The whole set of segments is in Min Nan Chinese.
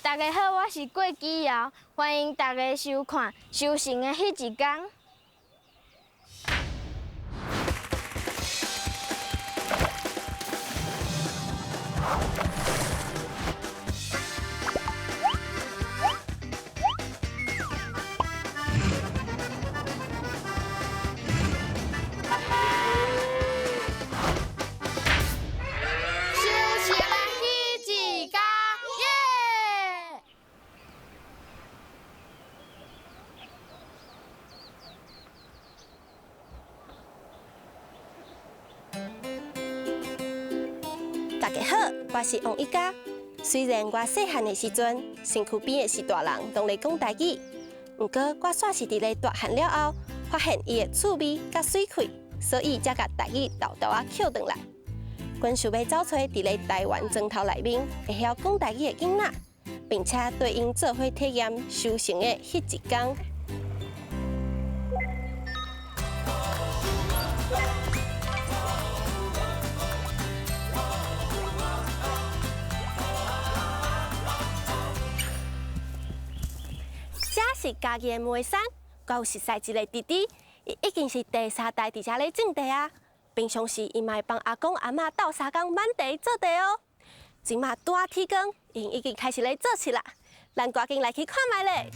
大家好，我是郭基瑤，歡迎大家收看《收成的彼一工》。收成的彼一工，耶！大家好，我是王一嘉。雖然我細漢的時陣，身軀邊的序大人攏咧講台語，毋過我煞是佇咧大漢了後，發現伊的趣味佮媠氣，所以才共台語沓沓仔抾轉來。阮想欲走揣佇咧台灣莊頭內面會曉講台語的囡仔，並且綴𪜶做伙體驗收成的彼一工。這是嘉義的梅山，我有熟似一个弟弟，伊已經是第三代佇遮咧種地啊。平常時，伊嘛會幫阿公阿嬤鬥相共挽地做地哦。這馬拄仔天光，𪜶已經開始咧做事啦。咱趕緊來去看覓咧。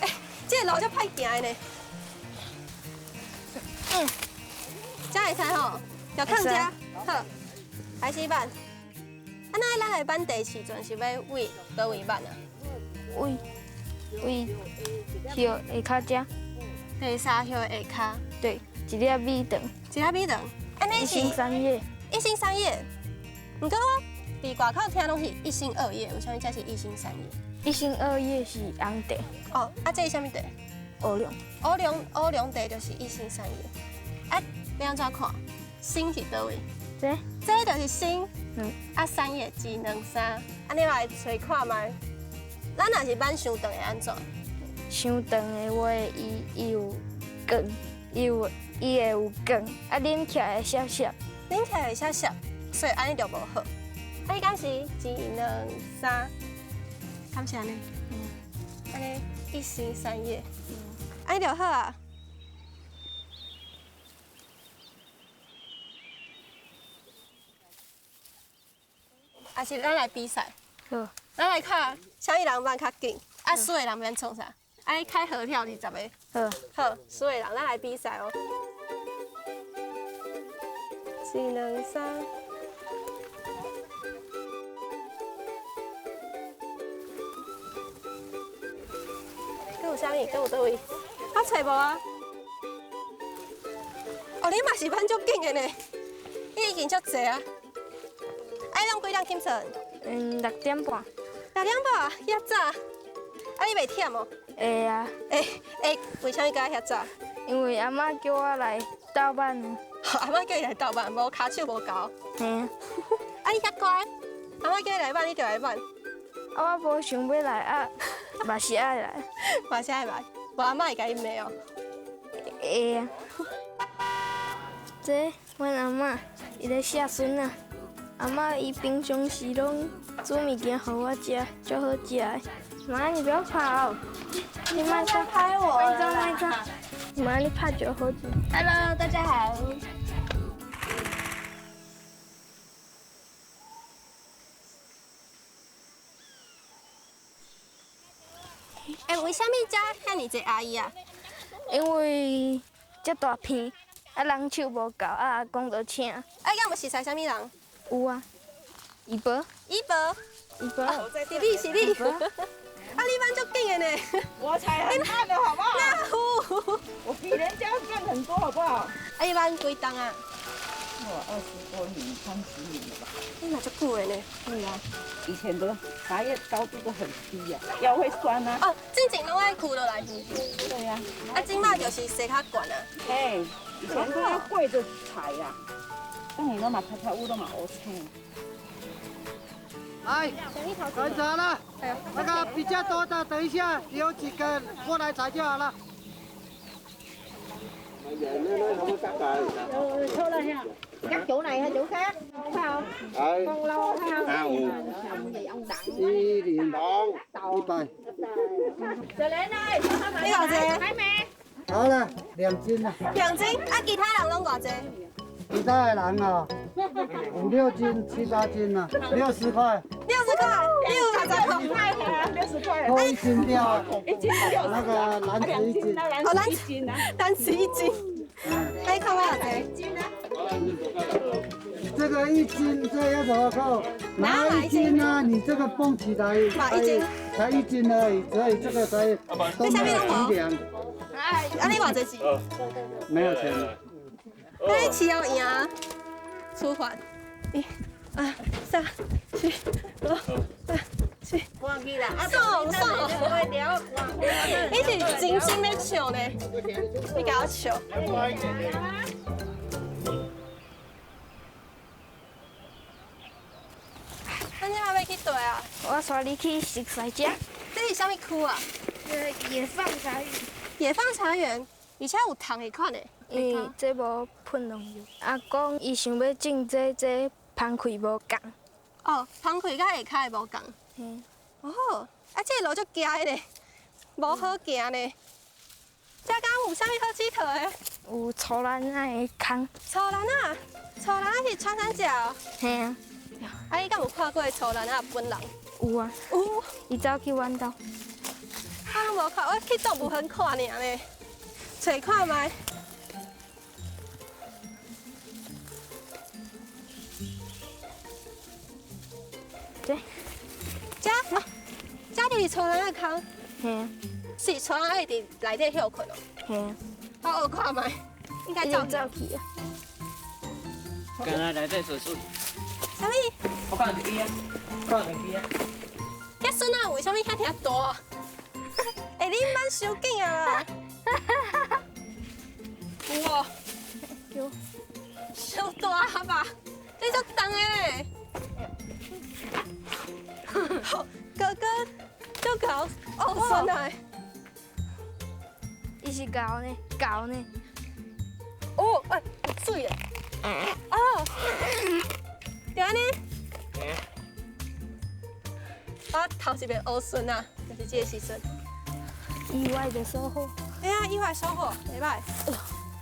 欸，這个路遮歹行的呢。嗯，這會使吼，就囥遮，好，開始挽。啊，那咱來挽地時陣是欲佇佗位挽啊？位位葉下跤遮。第三葉下跤。對，一粒米腸。一粒米腸。按呢一是心三葉。一心三葉。毋過我佇外口聽攏是一心二葉，為啥物這是一心三葉？一心二葉是紅茶。哦，啊，這是啥物茶？烏龍。烏龍烏龍茶就是一心三葉。啊，欲按怎看？心是佗位？這。這就是心。嗯。啊，三葉一兩三，按呢來揣看覓。咱若是挽傷長會按怎？傷長的話，伊伊有梗，伊有伊會有梗，啊，啉起來會澀澀。啉起來會澀澀，所以按呢就無好。啊，你敢是一兩三？敢是按呢？嗯。按呢一心三葉。按呢就好啊。啊是咱來比賽。好。咱來看，啥物人挽較緊？啊，輸的人欲按創啥？啊，開合跳20个。好。好，輸的人，咱來比賽哦。一、兩、三。閣有啥物？閣有佗位？我揣無啊。哦，你嘛是挽足緊的呢，你已經足濟啊。啊，你攏幾點起床？嗯，6點半。6點半，遐早。啊，你袂忝哦？會啊。會會，為啥物佮遐早？因為阿嬤叫我來鬥挽。阿嬤叫你來鬥挽，無跤手無猴。嘿啊。啊，你遐乖，阿嬤叫你來挽，你就來挽。啊，我無想欲來啊，嘛是愛來。嘛是愛來，無阿嬤會共你罵哦。會啊。這阮阿嬤，伊咧錫孫仔。阿嬤伊平常時攏煮物件予我食，足好食的。媽，你不要跑，你莫再拍我莫走莫走。媽，你拍就好。 Hello，大家好。欸，為啥物遮遐爾濟阿姨啊？因為遮大片，啊人手無夠，啊阿公就請。啊，敢有熟似啥物人？有啊，姨婆。姨婆。姨婆。是你是你。啊，你挽足緊的呢。我才很慢的好不好？哪有？我比人家賺很多好不好？啊，你挽幾冬啊？我20多年、30年了吧。你嘛足久的呢。對啊，以前都茶葉高度都很低啊，腰會酸啊。哦，之前攏愛屈落來是毋是？對啊。啊，這馬就是踅較懸啊。哎，以前都要跪着採啊，當你都嘛拍拍烏都嘛烏青。來，採茶了，那個比較多的，等一下有幾個過來採就好了。 Cắt chỗ này hay chỗ khác? Phải không? Con lo phải không? 一零100。你偌濟？好了，2斤了。2斤，啊，其他人攏偌濟？其他的人啊，五六斤、七八斤啊，60塊。 60塊，60塊。扣1斤掉，那個籃子1斤。哦，籃子1斤。你扣我偌濟？這個1斤，這要怎麼扣？拿1斤啊！你這個蹦起來，才1斤而已，所以這個才都沒有幾兩。啊，你偌濟錢？沒有錢了。那你飼了贏，出發。1、2、3、4、5、6、7。爽爽！你是真心咧笑呢？你共我笑。咱這擺欲去佗啊？我帶你去熟似遮。這是啥物區啊？野放茶園。野放茶園，而且有蟲的款的。因為這無噴農藥。阿公伊想欲種這，這芳開無仝。哦，芳開佮下跤的無仝。嗯。哦，啊，這個路足行的呢，無好行呢。這敢有啥物好𨑨迌的？有粗蘭仔的空。粗蘭仔，粗蘭仔是穿山甲哦。嘿啊。啊，你敢有看過粗蘭仔本人？有啊。有。伊走去阮兜。我攏無看，我去動物園看爾呢，揣看覓。這，這，這就是粗蘭仔空。嘿啊。是粗蘭仔會佇內底歇睏哦。嘿啊。我學看覓，應該走走去啊。剛才內底做事。啥物？我看袂記啊，看袂記啊。遐孫仔為啥物遐爾大？欸，你毋免傷緊啊啦。有無？有。傷大吧？這足重的咧。哥哥，足𠢕哦，孫仔。伊是𠢕呢，𠢕呢。哦，欸，有水咧。哦。就按呢。我頭一遍烏孫啊，就是這個時陣。意外的收穫。哎呀，意外收穫，袂歹。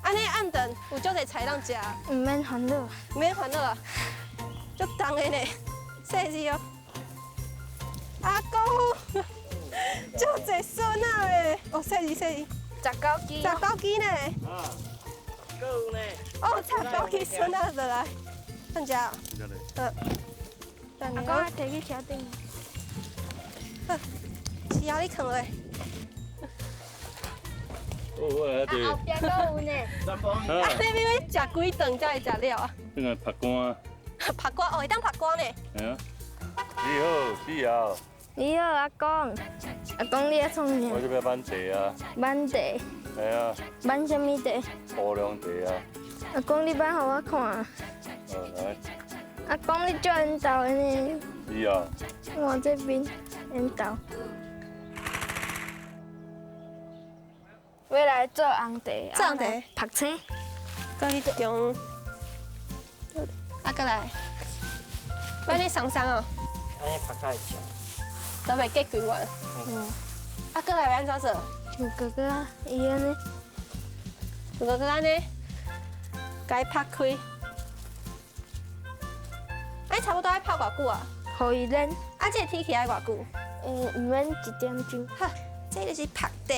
按呢暗頓有足濟菜通食。毋免煩惱。毋免煩惱啊，足重的呢，細隻哦。阿公，足濟孫仔的，哦，細隻細隻。19支。19支呢。啊，夠呢。哦，19支孫仔落來，放食。好。阿公，我提去車頂。好，飼予你囥落。哦，啊，後壁閣有呢。啊，你欲食幾頓才會食了啊？這個曝乾。曝乾哦，會當曝乾呢。係啊。你好，你好。你好，阿公。阿公，你咧創啥？我這邊挽茶啊。挽茶。係啊。挽啥物茶？烏龍茶啊。阿公，你挽予我看。哦，來。阿公，你足緣投的呢。是啊。我這邊緣投。欲來做紅茶，做紅茶，曝青。過去中，啊，過來，欲你送送哦。按呢曝較會熟。都袂結規完。嗯。啊，過來欲按怎做？像哥哥啊，伊按呢。像哥哥按呢，共伊拍開。哎，差不多愛泡偌久啊？予伊冷。啊，這個天氣愛偌久？嗯，毋免1點鐘。好，這就是曝茶。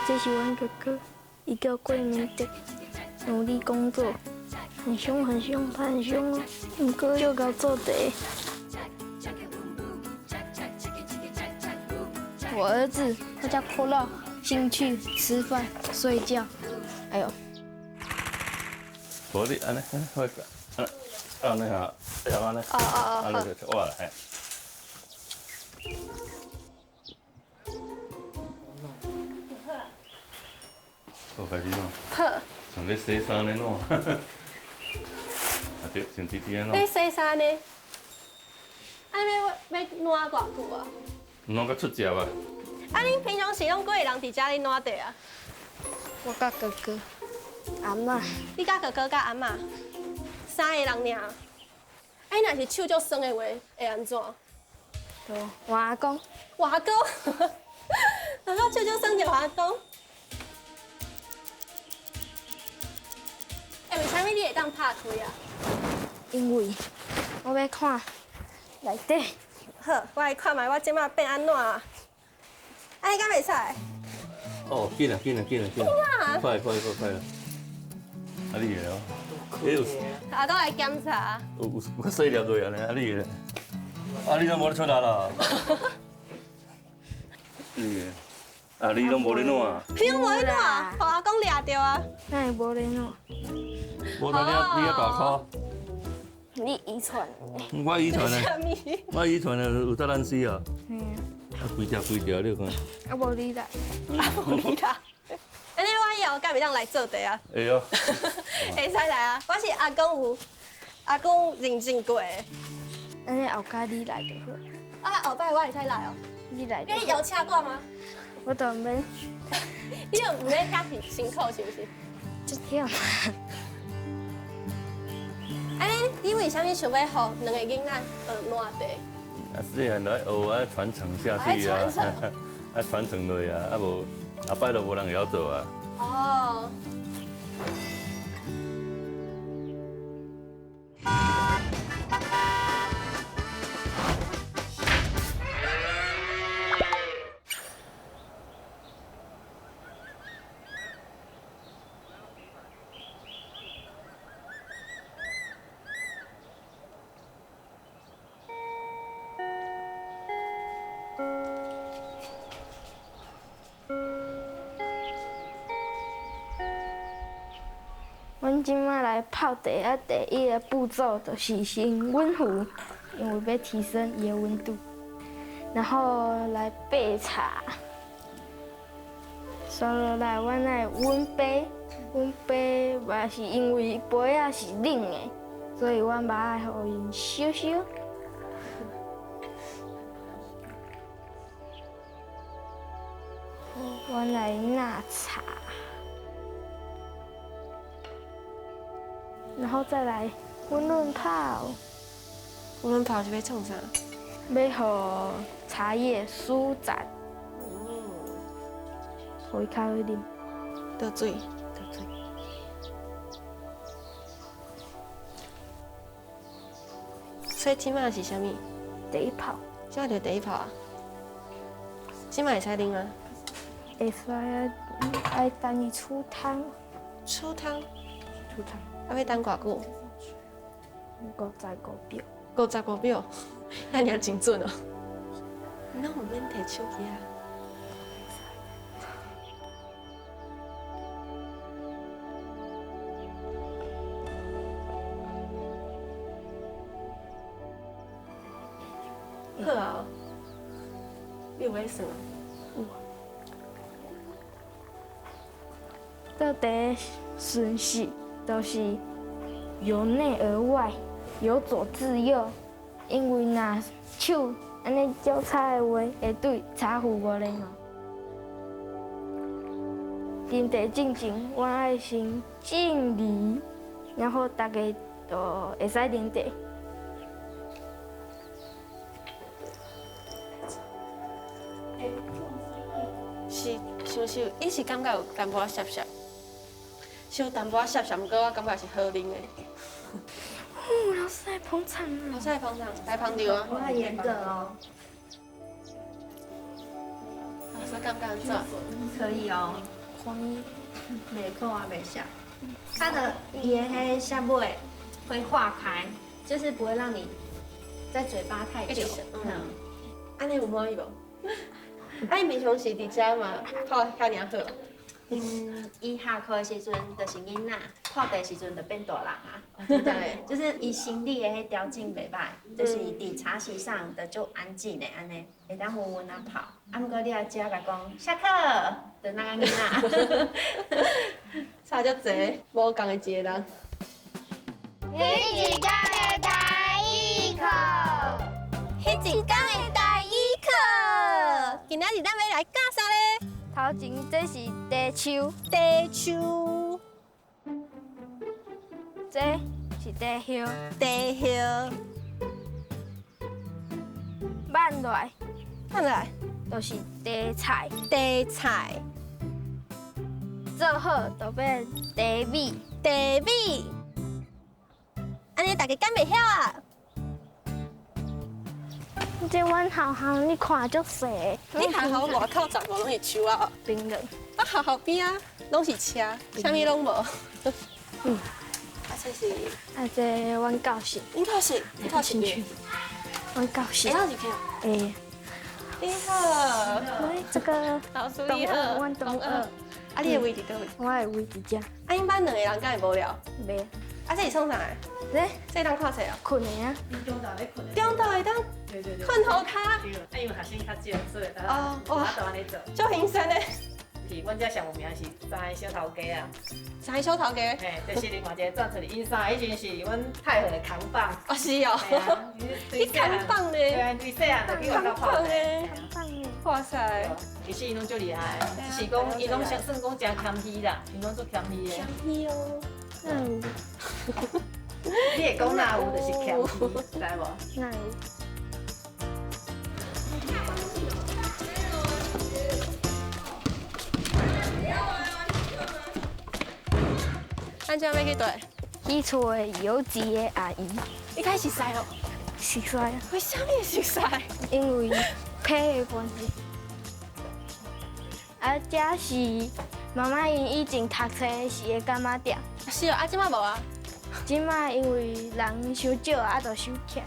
這是阮哥哥，伊叫郭明德，努力工作，很兇很兇，他很兇哦。毋過足𠢕做茶。我兒子，他叫郭樂，興趣吃飯、睡覺，哎呦。無你按呢，我按呢下，按呢，按呢就活啦，嘿。好開始喏。好。像咧洗衫咧喏。啊，對，像直直安你洗衫呢？啊，你欲湠偌久啊？湠到出汁啊！啊，恁平常時攏幾个人佇遮咧湠茶啊？我佮哥哥、阿嬤。你佮哥哥佮阿嬤，三个人爾。啊，你若是手足酸的話，會按怎？就換阿公。換阿公，若講手足酸就換阿公。欸，為啥物你會當拍開啊？因為我欲看內底。好，我來看覓我這馬變按怎啊？按呢敢袂使？哦，緊啊緊啊緊啊緊！快快快快啦！啊你會哦？阿公來檢查。有有較細粒落啊呢，啊你會？啊你攏無咧出力啦？你會？啊你攏無咧湠啊？你攏無咧湠，予阿公掠著啊？哪會無咧湠？無啦，你遐大箍。你遺傳的。我遺傳的。我遺傳的有得咱死啊。嗯。啊，規條規條，你看。啊，無你來。啊，無你來。按呢，我以後敢會當來做茶啊？會哦。會使來啊！我是阿公有，阿公認證過的。按呢後擺你來就好。啊，後擺我會使來哦。你來。你邀請我嗎？我都免。你又毋免遐辛苦，是毋是？這忝。按呢，你為啥物想欲予兩個囡仔學湠茶？啊，細漢就愛學啊，傳承下去啊，啊，傳承落啊，啊無，後擺就無人會曉做啊。哦。阮這馬來泡茶啊，第一个步驟就是先溫壺，因為欲提升伊的溫度，然後來備茶。煞落來，阮愛溫杯，溫杯嘛是因為杯仔是冷的，所以阮嘛愛予𪜶燒燒。阮來抐茶。然後再來溫潤泡，溫潤泡是欲創啥？欲予茶葉舒展，予伊較好啉。倒水，倒水。所以這馬是啥物？第一泡。這就第一泡啊？這馬會使啉嗎？會使啊，愛等伊出湯。出湯。出湯。啊，欲等偌久？55秒。55秒，遐爾精準哦。攏毋免提手機啊。好啊，你有咧算？有。到底順序都是由內而外，由左至右，因為若手按呢交叉的話，會對茶壺無禮貌。斟茶進前，我愛先敬禮，然後大家就會使啉茶。是，是毋是？伊是感覺有淡薄仔澀澀，小淡薄仔澀澀，毋過我感覺是好啉的。哦，老師來捧場啊！老師來捧場，來捧場啊！我很嚴格哦。老師感覺按怎？可以哦。可以。袂苦啊，袂澀。它的鹽彼澀尾會化開，就是不會讓你在嘴巴太久。嗯。按呢有滿意無？啊，伊平常時佇遮嘛，泡遐爾好。嗯，伊下課的時陣就是囡仔，泡茶時陣就變大人啊。對，就是伊心理的彼條件袂歹，就是佇茶席上就足安靜的按呢，會當穩穩啊泡。啊，毋過你若遮共講下課，就那個囡仔。差足濟，無仝的一個人。彼一工的台语课，彼一工的台语课。今仔日咱欲来教啥咧？头前这是茶树，茶树。这是茶叶，茶叶。慢落来，慢落来，就是茶菜，茶菜。做好就变茶米，茶米。按呢大家敢袂晓啊？这阮学校你看足细。你学校外口全部拢是树啊？冰冷。啊，学校边仔拢是车，啥物拢无。嗯。啊，这是。啊，这阮教室。阮教室，阮教室。阮教室。会晓入去？会。你好。喂，这个。老师你好。阮同学。啊，你的位置佗位？我的位置遮。啊，𪜶班两个人敢会无聊？袂。啊，这是创啥的？咧，这当看册哦。睏的啊。中昼咧睏。中昼会当。对对对。睏涂跤。对。啊，因为学生较少，所以哦，哇，就按呢做。足兴奋的。是，阮遮上有名是三个小头家啊。三个小头家。嘿，就是另外一个转出去，𪜶三个彼阵是阮太和的扛棒。哦，是哦。你扛棒呢？对啊，对细汉就去外口跑。扛棒呢？扛棒呢？哇塞！其实𪜶拢足厉害，只是讲𪜶拢算讲真谦虚啦，𪜶拢足谦虚的。谦虚哦。嗯。你会讲哪有，就是谦虚，知无？哪有？咱这欲去佗？去厝的有一个阿姨。你敢熟似哦？熟似啊。为啥物会熟似？因为皮的关系。啊，这是妈妈𪜶以前读册时的柑仔店。是哦，啊，这摆无啊？这摆因为人伤少，啊，就收起来。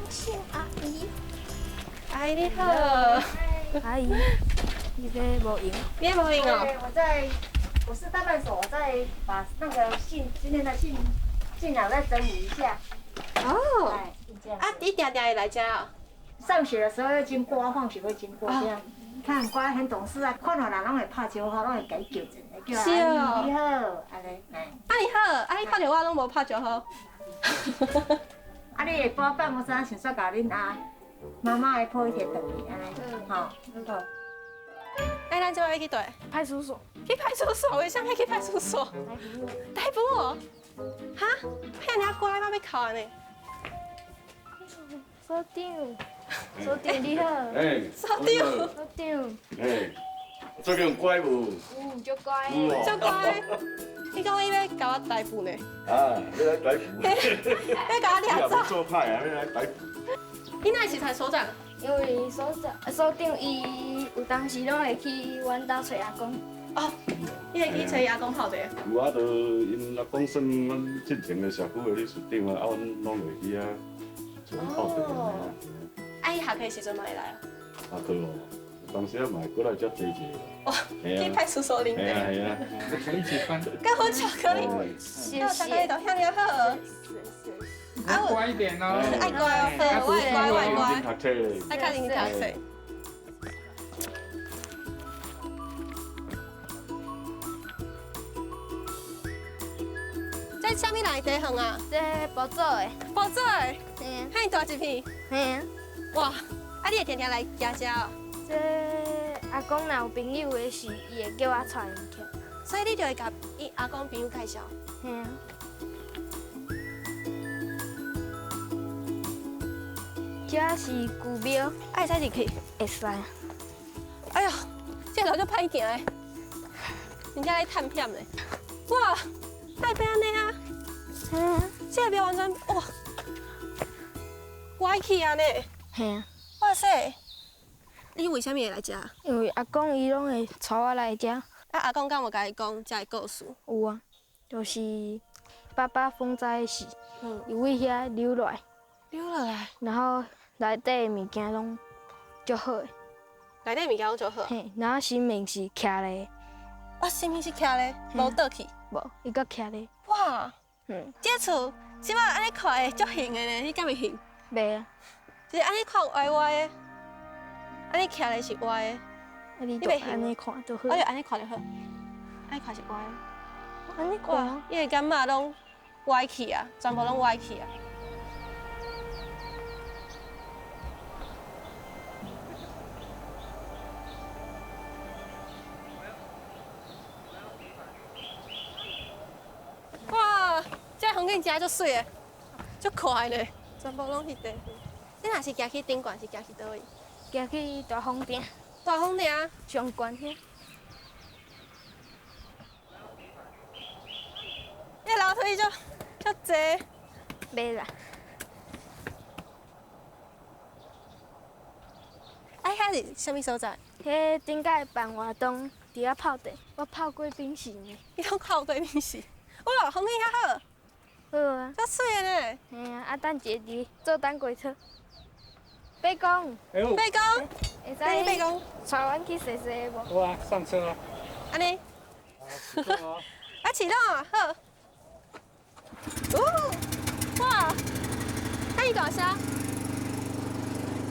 姓阿姨。阿姨你好。阿姨，你这无闲？你无闲哦？我在。我是代办所，我在把那个信，今天的信进来，我再整理一下。哦。啊，你定定会来遮哦？上学的时候会经过，放学会经过这样。他很乖，很懂事啊，看到人拢会拍招呼，拢会共伊叫一下，叫阿姨你好，按呢。啊你好，啊你看著我拢无拍招呼。啊你下晡办公室想煞共恁阿妈妈会抱伊提转去，按呢，吼。好。哎，咱这摆欲去佗？派出所。去派出所？为啥欲去派出所？逮捕我？哈？遐尔乖，嘛欲哭按呢？所长，所长你好。哎，所长，所长。哎，最近乖无？有，足乖。足乖。你讲伊欲共我逮捕呢？啊，欲来逮捕。欲共我掠走。做歹啊，欲来逮捕。你哪会是所长？因为所长、所长伊有当时拢会去阮兜揣阿公。哦，你会去揣阿公泡茶？有啊，就𪜶阿公算阮进前的社区的理事长啊，啊，阮拢会去遐揣𪜶泡茶。哦。啊，伊下课时阵嘛会来哦。下课哦，有当时啊嘛会过来遮坐坐。哦，去派出所啉茶。嘿啊嘿啊。一起翻。佮好巧克力，佮巧克力都遐尔好。乖一点哦。爱乖哦，好，我会乖，我会乖。爱较认真读册。这啥物人的茶园啊？这朴祖的。朴祖的。嘿。遐大一片。嘿啊。哇，啊你会定定来行遮哦？这阿公若有朋友的时，伊会叫我带𪜶去。所以你就会共伊阿公朋友介绍。嘿啊。这是旧庙，会使入去？会使。哎哟，这路足歹行的，真正咧探险咧。哇，哪会变按呢啊？嗯。这个庙完全哇，歪去按呢。嘿啊。哇塞！你为啥物会来遮？因为阿公伊拢会带我来遮。啊，阿公敢有共伊讲遮的故事？有啊，就是八八风灾时，伊为遐溜落来。溜落来。然后内底的物件拢足好的。内底物件拢足好。嘿，然后神明是徛咧。啊，神明是徛咧，无倒去。无，伊阁徛咧。哇，这厝这摆按呢看会足型的呢，你敢袂型？袂啊。就是按呢看歪歪的，按呢徛咧是歪的。你袂按呢看就好。我就按呢看就好，按呢看是歪的。按呢看。伊的感觉拢歪去啊，全部攏歪去啊。哇，這風景真足媠的，足快呢，全部攏是地。你若是行去頂懸，是行去佗位？行去大風埕。大風埕。上懸遐。那樓梯足足濟。袂啦。哎，遐是啥物所在？彼頂擺辦活動，佇遐泡茶，我泡過冰室呢。你攏泡過冰室？哇，風景遐好。好啊。足媠的呢。嘿啊，啊等一下佇坐等過車。伯公。伯公。會使。伯公。帶阮去踅踅無？好啊，上車啊。按呢。啊，啟動啊，好。哦，哇，看你大聲。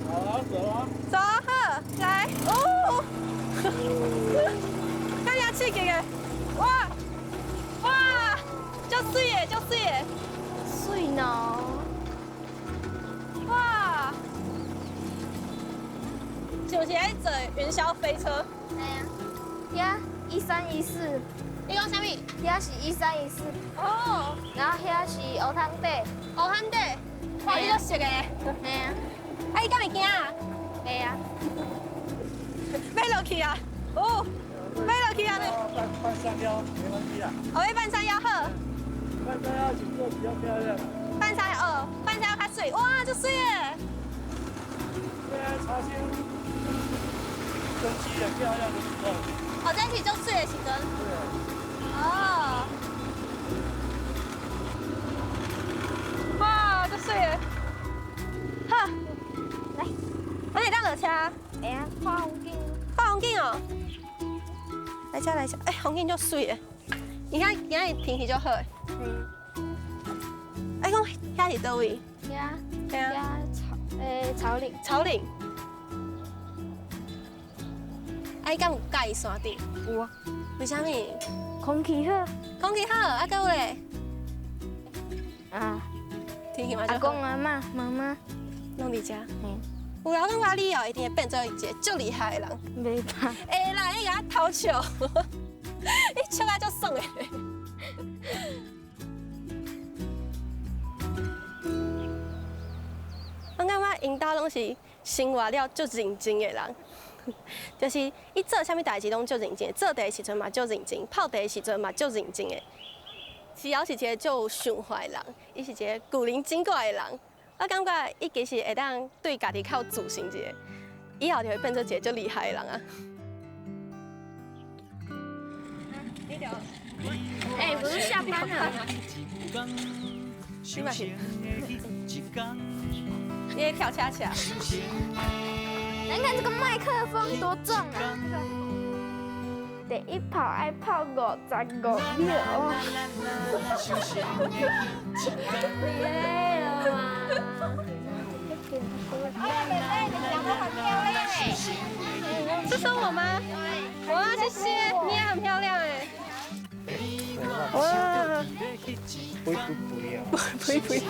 好啊，走啊。走啊，好，來，哦，看你刺激的，哇，哇，足媠的，足媠的，媠喏。哇，就是愛坐雲霄飛車。嘿啊，遐1314。你講啥物？遐是1314。哦。然後遐是烏湯底。烏湯底，哇，你都熟的。嘿啊。啊，你敢會驚啊？會啊。欲落去啊！哦，欲落去啊！半山腰沒關係啊。哦，欲半山腰好。半山腰景色比較漂亮。半山腰哦，半山腰較媠，哇，足媠的。對啊，茶仙生機很漂亮的時候。哦，這是足媠的時陣。對。哦。哇，足媠的。好，來，我會當落車。會啊，看風景。看風景哦。來這來這，哎，風景足媠的。你看今日天氣足好的。嗯。哎，講遐是佗位？遐。遐草嶺。草嶺。啊，你敢有佮意山頂？有啊。為啥物？空氣好。空氣好，啊，閣有咧？啊。天氣嘛。阿公阿嬤、媽媽，攏佇遮。嗯。有人感覺你哦，一定會變做一個足厲害的人。袂吧？會啦，你共我偷笑，你笑甲足爽的。我感覺𪜶兜攏是生活了足認真的人，就是伊做啥物代誌攏足認真，做茶的時陣嘛足認真，泡茶的時陣嘛足認真的。思瑤是一個足有想法的人，伊是一個古靈精怪的人。我感覺伊其實會當對家己較有自信一個，以後就會變做一個足厲害的人啊。哎，不是下班了？你嘛是？你咧跳恰恰？你看這個麥克風多重啊！第一泡愛泡55秒。你累了嗎？哎，妹妹，你長得很漂亮哎！是說我嗎？哇，謝謝，你也很漂亮哎。哇！肥肥肥啊！肥肥肥。